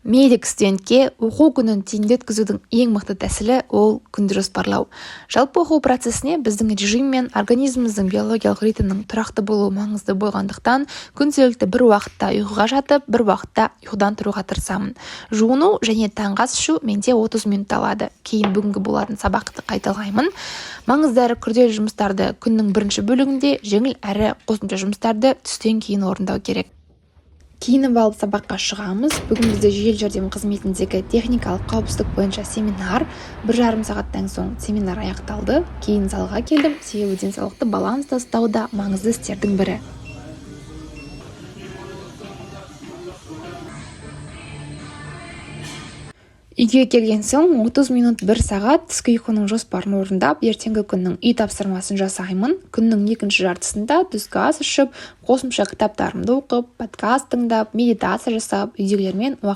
Медик студентке оқу күнін тиімді өткізудің ең мықты тәсілі – ол күнді жоспарлау. Жалпы, оқу процесіне біздің режим мен организміміздің биологиялық ритмінің тұрақты болуы маңызды болғандықтан, күнделікті бір уақытта ұйқыға жатып, бір уақытта ұйқыдан тұруға тырысамын. Жуыну және таңғы ас ішу менде 30 минут алады. Кейін бүгінгі болатын сабақты қайталаймын. Маңызды әрі күрделі жұмыстарды күннің бірінші бөлігінде, жеңіл әрі қосымша жұмыстарды түстен кейін орындау керек. Киініп алып, сабаққа шығамыз. Бүгін бізде жедел жәрдем қызметіндегі техникалық қауіпсіздік бойынша семинар. 1,5 сағаттан соң семинар аяқталды. Кейін залға келдім, себебі денсаулықты баланста ұстау да маңызды істердің бірі. Үйге келген соң 30 минут, бір сағат түскі ұйқының жоспарын орындап, ертеңгі күннің үй тапсырмасын жасаймын. Күннің екінші жартысында түскі ас ішіп, қосымша кітаптарымды оқып, подкаст тыңдап, медитация жасап, үйдегілермен уақыт